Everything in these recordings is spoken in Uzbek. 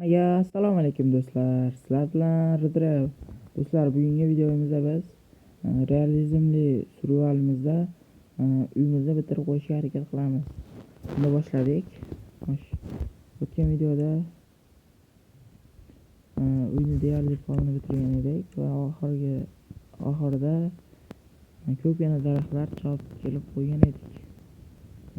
Hammaga assalomu alaykum do'stlar. Sizlar bilan Rudrev. Do'stlar, bugungi videomizda biz realizmli survivalimizda uyimizni bitirib qo'yishga harakat qilamiz. Bunda boshladik. Xo'sh, o'tgan videoda uyni deyarli polni bitirgan edik va oxirida ko'pgina daraxtlar chopib kelib qo'ygan edik.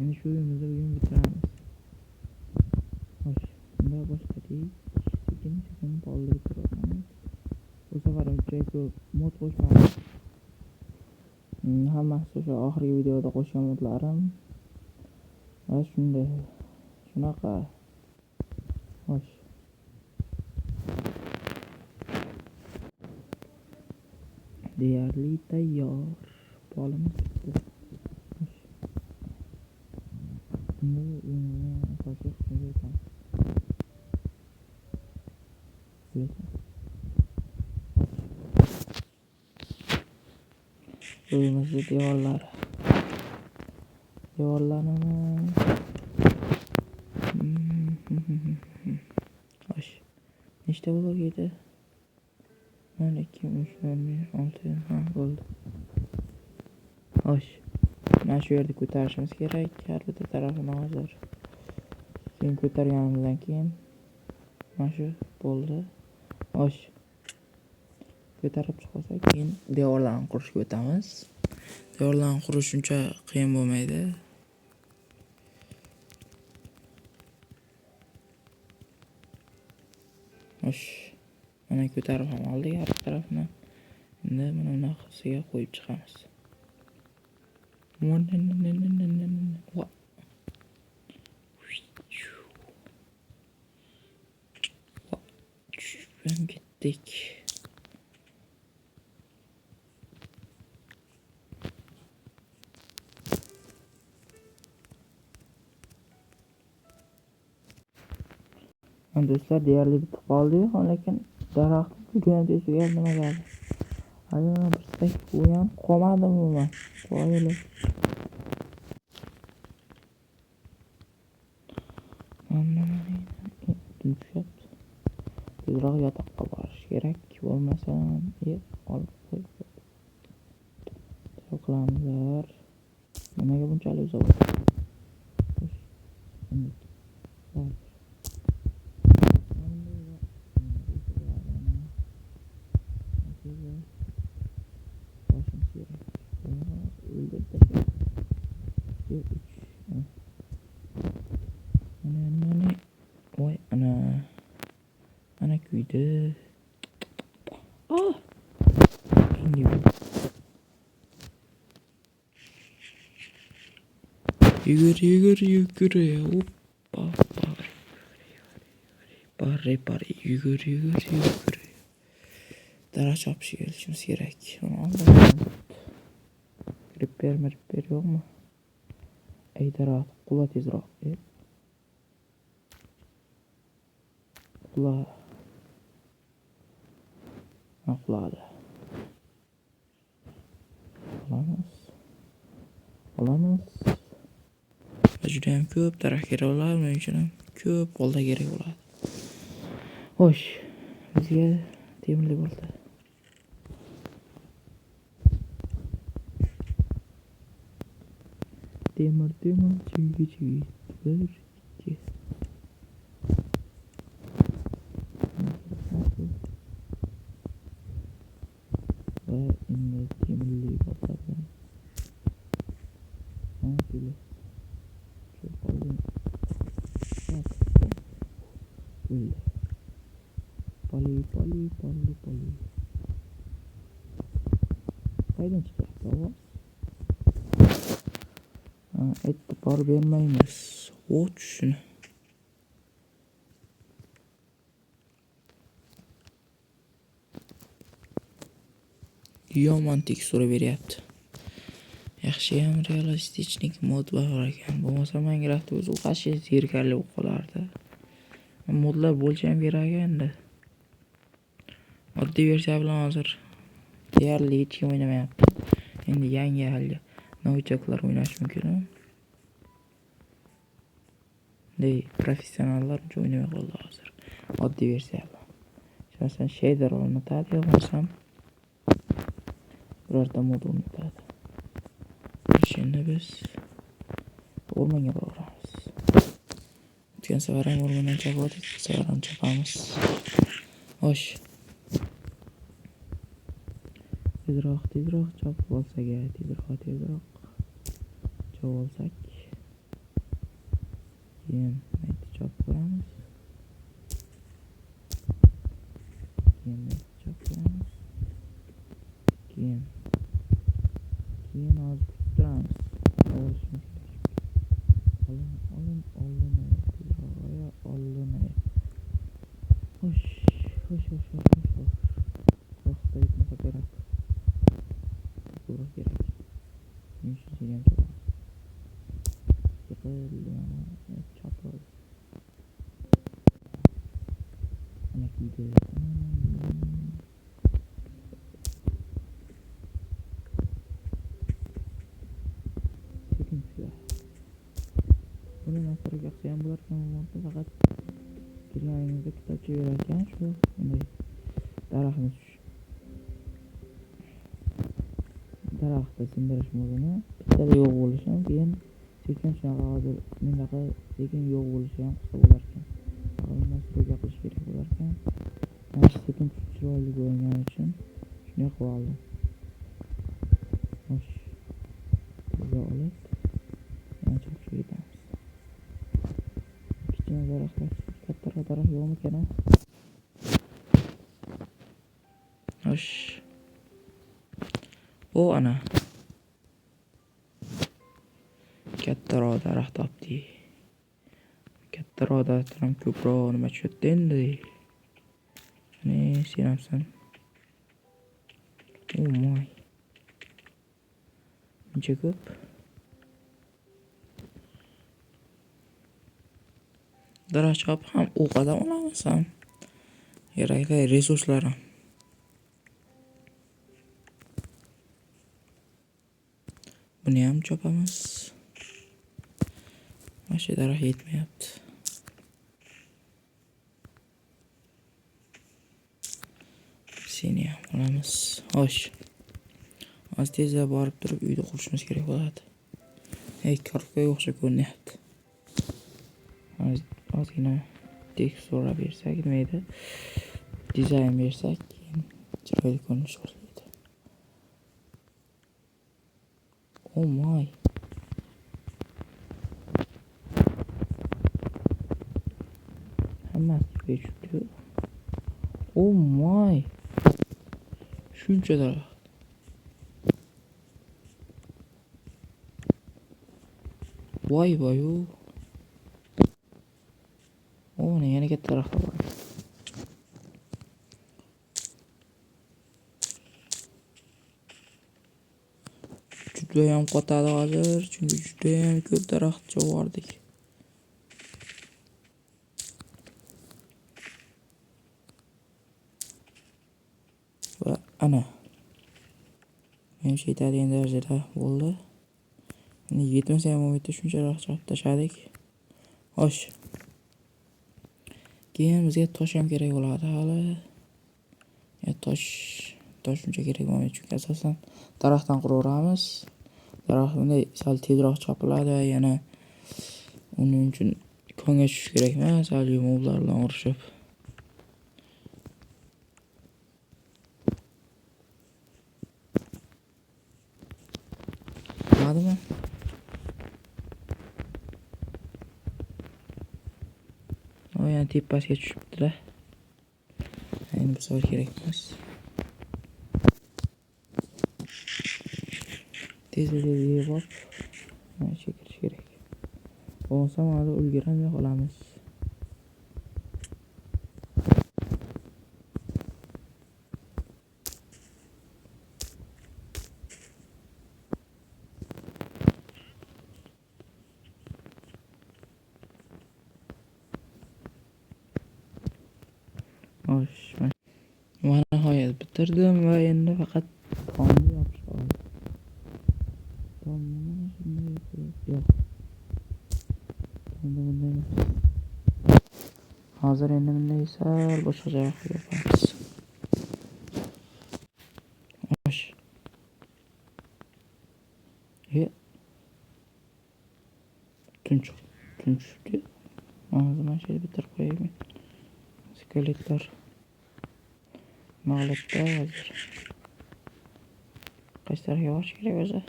Endi shu uyimizni bugun bitiramiz. Xo'sh, bunda boshladik. Sekin-sekin polni bitiramiz. Bu safar uncha ko'p mod qo'shmadim. Hammasi o'sha oxirgi videoda qo'shgan modlarim. Va shunday, shunaqa. Xo'sh. Deyarli tayyor. Polimiz bitdi. Xo'sh. Endi uyimizni asosiy qismiga o'tamiz. Uyimizni devorlari. Devorlarimiz. Xo'sh. Nechta blok edi? 1, 2, 3, 4, 5, 6, ha, bo'ldi. Xo'sh. Mana shu yerda ko'tarishimiz kerak. Har bitta tarafini hozir. Keyin ko'targanimizdan keyin mana shu bo'ldi. Xo'sh. Ko'tarib chiqsak, keyin devorlarni qurishga o'tamiz. Devorlarni qurish uncha qiyin bo'lmaydi. Xo'sh. Mana ko'tarib ham oldik har tarafini. Endi mana bunaqasiga qo'yib chiqamiz. Ketdik. Do'stlar, deyarli bitib qoldi, lekin daraxt judayam tez tugab nima bo'ldi? Hali bir stak u ham qolmadi umuman. Qoyili. Tushyapti. Tezroq yotoqqa borish kerak, bo'lmasam olib qo'y. Qilamiz. Nimaga bunchalik uzoq? Voy, ana. Ana kuydi. Ah! Endi yugur, yugur, yugur. Hoppa, Pari, pari, yugur, yugur, yugur. Daraxt chopishga kelishimiz kerak. Repair, repair yo'qmi? Ey daraxt, qula tezroq. Qula. Ha, quladi. Olamiz. Olamiz. Juda ham ko'p daraxt kerak bo'ladi, buning uchun ham ko'p bolta kerak bo'ladi. Xo'sh, bizga temirli bolta. Temir, temir, chivi, chivi. 1, 2. Va endi temirli bolta bilan. Ha, keldi. O'ldi. Poli, poli, poli, poli. Qaydan chiqyapti ovoz? E'tibor bermaymiz. O't shuni. Yomon tekstura beryapti. Yaxshiyam realistik mod bor ekan. Bo'lmasa Minecraft o'zi qancha zerikarli bo'lib qolardi. Modlar bo'lsa ham kerak endi. Oddiy versiya bilan hozir deyarli hech kim o'ynamayapti. Endi yangi hali novichoklar o'ynashi mumkin. Dey professionallar uncha o'ynamay qoldi hozir. Oddiy versiya bilan. Masalan, shader o'rnatadi, yo bo'lmasam birorta mod o'rnatadi. Endi biz o'rmonga boramiz. O'tgan safar ham o'rmondan chopdik, bu safar ham chopamiz. Xo'sh. Tezroq, tezroq chopib olsak, tezroq, tezroq chopib olsak. Keyin mayda chopib qo'yamiz. Keyin mayda chopib qo'yamiz. Keyin hozir kutib turamiz. Olishimiz kerak. Olin, olin, olinayapti. Tezroq olinayapti. Xo'sh, xo'sh, xo'sh, xo'sh, xo'sh. Vaqtda yetmasa kerak. Ko'proq kerak. Shuning uchun seni ham chopamiz. Yiqildi mana, chopildi. Ana kiydi. Sekin tushadi. Buni nastroyka qilsa ham bo'lar ekan, bu faqat kirganingizda kitobcha berar ekan, shu bunday daraxtni daraxtni sindirish modini bittada yo'q bo'lishi ham, keyin sekin shunaqa hozir bundaqa sekin yo'q bo'lishi ham qilsa bo'lar ekan. Nastroyka qilish kerak bo'lar ekan. Mana shu sekin chiroyli ko'ringani uchun shunday qilib oldim. Xo'sh. Tezda olib yana chopishga ketamiz. Kichkina daraxtlar, kattaroq daraxt yo'qmikan? Xo'sh. O ana. Kattaroq daraxt topdik. Kattaroq daraxtdan ham ko'proq nima tushadi endi. Ne senamsan? Oh my. Buncha ko'p. Daraxt chopib ham o'q odam olamiz ham. Kerakli resurslar ham. Buni ham chopamiz. Mana shu daraxt yetmayapti. Seni ham olamiz. Xo'sh. Hozir tezda borib turib uyni qurishimiz kerak bo'ladi. Ey, korobkaga o'xshab ko'rinyapti. Ozgina tekstura bersak, nima edi? Dizayn bersak, keyin chiroyli ko'rinish boshlaydi. Oh my. Hammasi joyiga tushibdi. Oh my. Shuncha daraxt. Voy voy. O, yana katta daraxtlar bor. Judayam qotadi hozir, chunki judayam ko'p daraxt cho'vardik. Va ana. Menimcha yetadigan darajada bo'ldi. Endi yetmasa ham bo'lmaydi, shuncha daraxt chopib tashladik. Xo'sh. Keyin bizga tosh ham kerak bo'ladi hali. Ya tosh uncha kerak bo'lmaydi, chunki asosan daraxtdan quraveramiz. Daraxt bunday sal tezroq chopiladi, yana uning uchun konga tushish kerak emas, hali moblar bilan urushib. Bo'ladimi? O, yana tepasiga tushibdi-da. Endi bu safar kerak emas. Tez-tez yig'ib olib, mana shu kirish kerak. Bo'lmasa hozir ulgurolmay qolamiz. Xo'sh, mana nihoyat bitirdim va endi faqat tomni yopish qoldi. Tomni mana shunday qilib, yo'q. Tomni bunday emas. Hozir endi bunday sal boshqacha qilib yopamiz. Xo'sh. Tun tushibdi. Hozir mana shu yerda bitirib qo'yaymi. Skeletlar nima qiladida hozir? Qaysi tarafga borish kerak o'zi?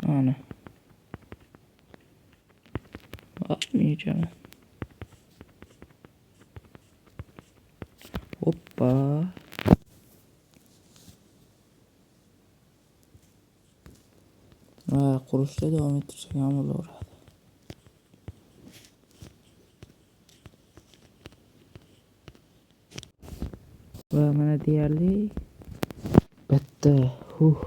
Mana. Men ichaman. Hoppa. Va qurishda davom ettirsak ham bo'laveradi. Va mana deyarli bitta. Huh.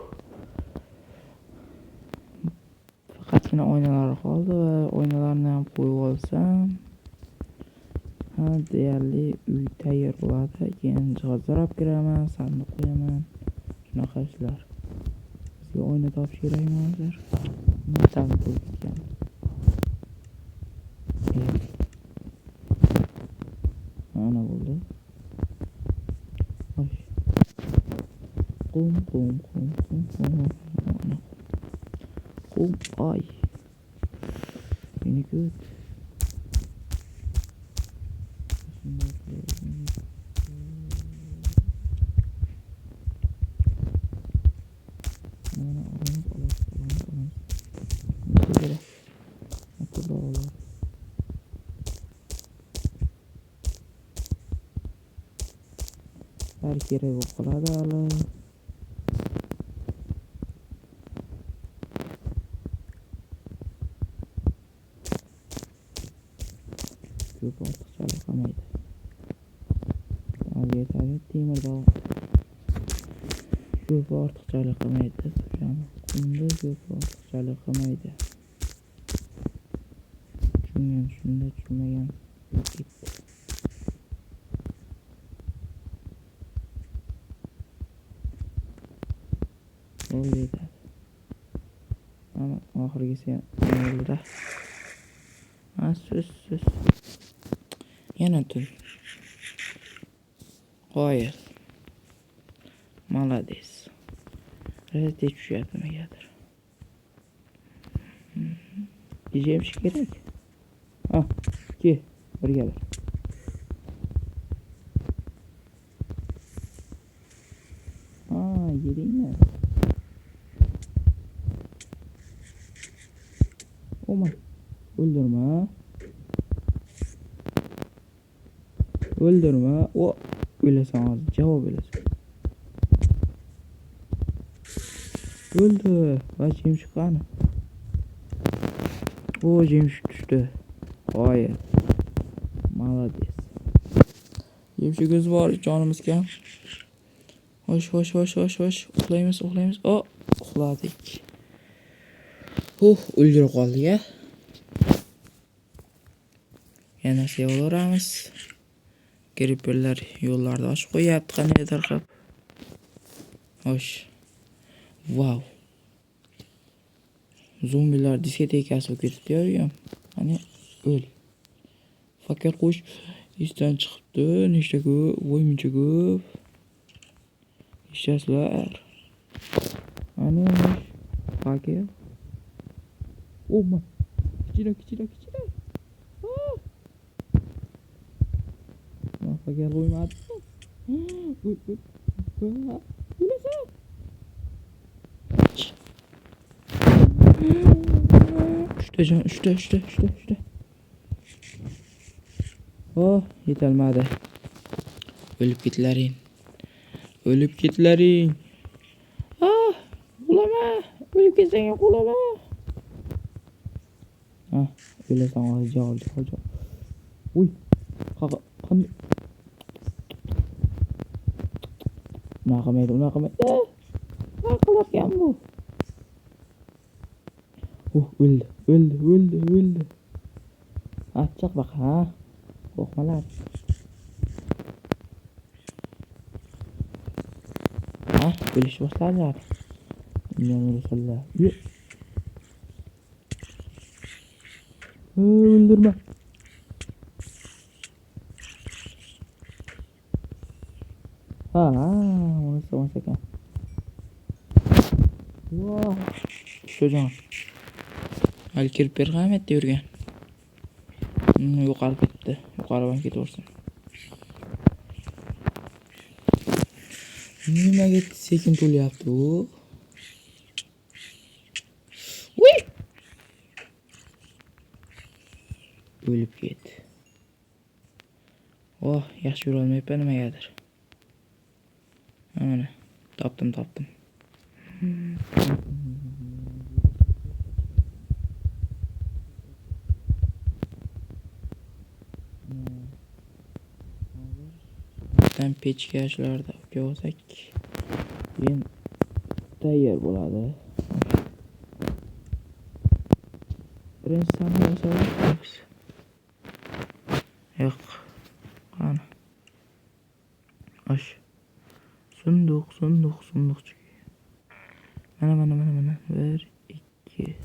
Faqatgina oynalar qoldi va oynalarni ham qo'yib olsam, ha, deyarli uy tayyor bo'ladi. Keyin jihozlar olib kiraman, sandiq qo'yaman. Shunaqa ishlar. Bizga oyna topish kerakmi hozir? Tam bo'lib ketgan. Mana bo'ldi. Xo'sh. Qum, qum, qum, qum, qum, qum. Qum, ay. Meni ko't. Shunday qilib, mana olamiz, olamiz, olamiz, olamiz. Nima kerak? Pullar olamiz. Har kerak bo'lib qoladi hali. Ko'p ortiqchalik qilmaydi. Hozir yetadi, temirda ko'p ortiqchalik qilmaydi. Qumda ko'p ortiqchalik qilmaydi. Tushungan shunda, tushunmagan ketdi. Bo'ldi, yetadi. Mana oxirgisi bo'ldi-da. Ha, so'z, so'z. Yana tun. Qoyil. Молодец. Rosa tez tushyapti nimagadir. Yeyishim kerak. Ha, ikki, birga bir. Ha, yedingmi? Olmay. O'ldirma. O'ldirma. O, o'lasan hozir, javob berasan. O'ldi. Va jemshik qani? O, jemshik tushdi. Qoyil. Молодец. Jemshik o'zi bor, jonimiz kam. Xo'sh, xo'sh, xo'sh, xo'sh, xo'sh. Uxlaymiz, uxlaymiz. O, uxladik. Huh, o'ldirib qoldik a. Yana sevolaveramiz. Creeperlar yo'llarni ochib qo'yapti qandaydir qilib. Xo'sh. Vau. Zombilar diskotekasi bo'lib ketibdi-yu uyim. Qani, o'l. Fakel qo'yish esdan chiqibdi. Nechta ko'p, voy muncha ko'p. Nechtasizlar? Qani, fakel. Oh, kichkina, kichkina, kichkina. Fakel qo'ymadi. O'l, o'l. O'lasan. Uchta jon, uchta, uchta, uchta, uchta. Oh, yetolmadi. O'lib ketlaring. O'lib ketlaring. Ah, qulama. O'lib ketsang ham qulama. Ah, o'lasan hozir, javob, javob, javob. Uy, qanday? Unaqa qilmaydi, unaqa qilmaydi. Nima qilarkan bu? O'ldi, o'ldi, o'ldi, o'ldi. Achchiq baq, ha? Qo'rqmalar. Ha, o'lish boshladilar. Undan o'lasanlar. O'ldirma. Ha, unisi emas ekan. Voh, Sho'jon. Hali kirib ham yerda yurgan. Yo'qolib ketdi. Yuqori ham ketaversin. Nimaga sekin to'lyapti bu? Uy! O'lib ketdi. Oh, yaxshi yurolmayapman nimagadir. Mana, topdim, topdim. Hozir pechka shularni olib kelsak, keyin tayyor bo'ladi. Birinchi sandiq olsak, yo'q. Qani. Osh. Sunduq, sunduq, sunduqchi. Mana, mana, mana, mana. 1, 2.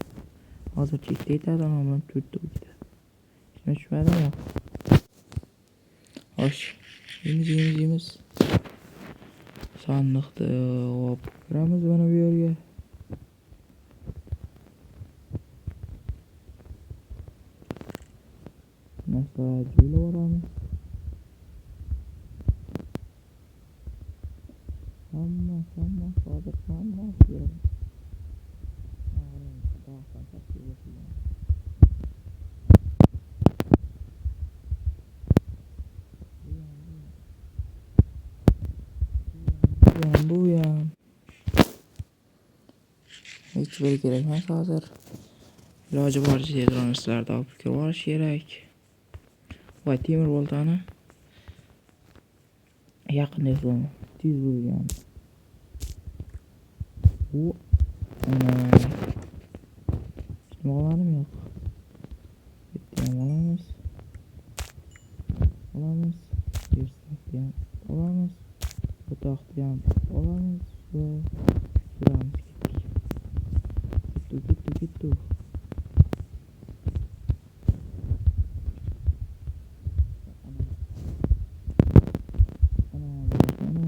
Hozir chekda yetadi, ana bilan 4 ta ketadi. Hech nima tushmadimi? Yo'q. Xo'sh. Yeymiz, yeymiz, yeymiz. Sandiqni olib kiramiz mana bu yerga. Narsalarni joylab yuboramiz. Hammasi, hammasi hozir hammasi beradi. Bu ham. Hech biri kerak emas hozir. Iloji boricha tezroq narsalarni olib kirib olish kerak. Voy, temir boltani yaqinda eslaman. Tez bo'lgan. U ana nima olanim yo'q. Bitta ham olamiz. Olamiz. Versakni ham olamiz. O'toqni ham olamiz va yuramiz, ketdik. Ketdik, ketdik, ketdik. Ana, ana.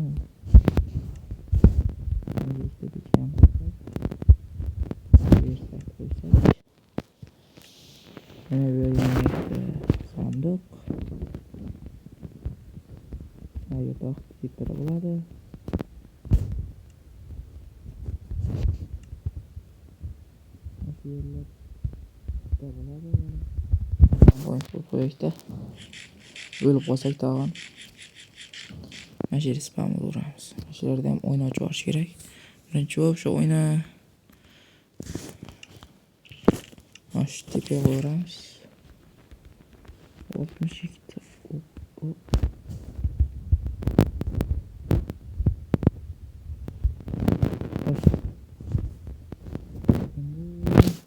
Mana ikkita pechka ham qo'ysak. Versak qo'ysak. Mana bu yerga yana ikkita sandiq. Yotoq tepada bo'ladi. Shu yerlar bitta bo'ladi. Qo'yib qo'yaylik-da. O'lib qolsak tag'in. Mana shu yerga spam uramiz. Mana shu yerda ham oyna ochib yuborish kerak. Birinchi bo'lib shu oyna mana shu tepaga qo'yaveramiz. 62 ta. Hop, hop.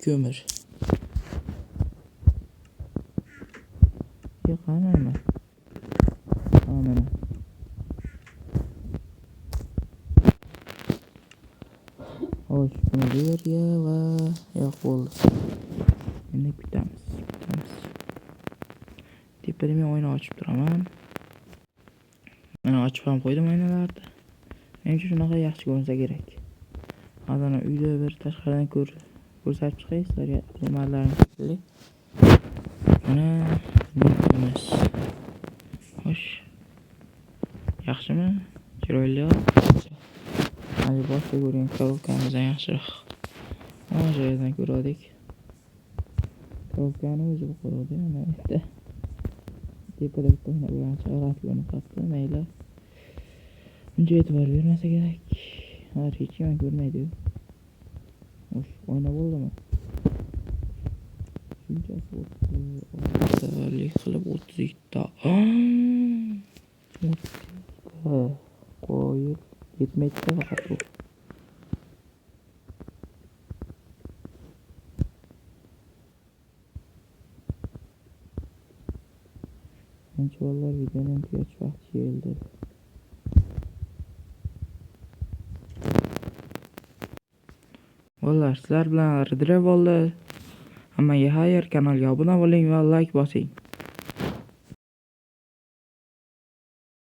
Ko'mir. Yo'q, qani nima? Ha, mana. Xo'sh, buni bu yerga va yo'q bo'ldi. Endi kutamiz, kutamiz. Tepada men oyna ochib turaman. Mana ochib ham qo'ydim oynalarni. Menimcha shunaqa yaxshi ko'rinsa kerak. Hozir uyda bir tashqaridan ko'rsatib chiqay sizlarga, bilmadilarim shekilli. Mana uyimiz. Xo'sh. Yaxshimi? Chiroyli. Hali boshqa ko'rgan korobkamizdan yaxshiroq. Mana shu yerdan ko'rdik. Korobkani o'zi qo'ydi mana bu yerda. Tepada bitta oyna bo'lgan g'alati ko'rinib qolibdi. Mayli. Uncha e'tibor bermasa kerak. Har hech kim ko'rmaydi-yu. Xo'sh, oyna bo'ldimi? Shunchasi 36 qilib 32 ta. 32 ta qo'yib yetmaydi faqat bu. Menimcha bolalar videoni ham tugatish vaqti keldi. Bolalar, sizlar bilan Rdre bo'ldi. Hammaga xayr, kanalga obuna bo'ling va like bosing.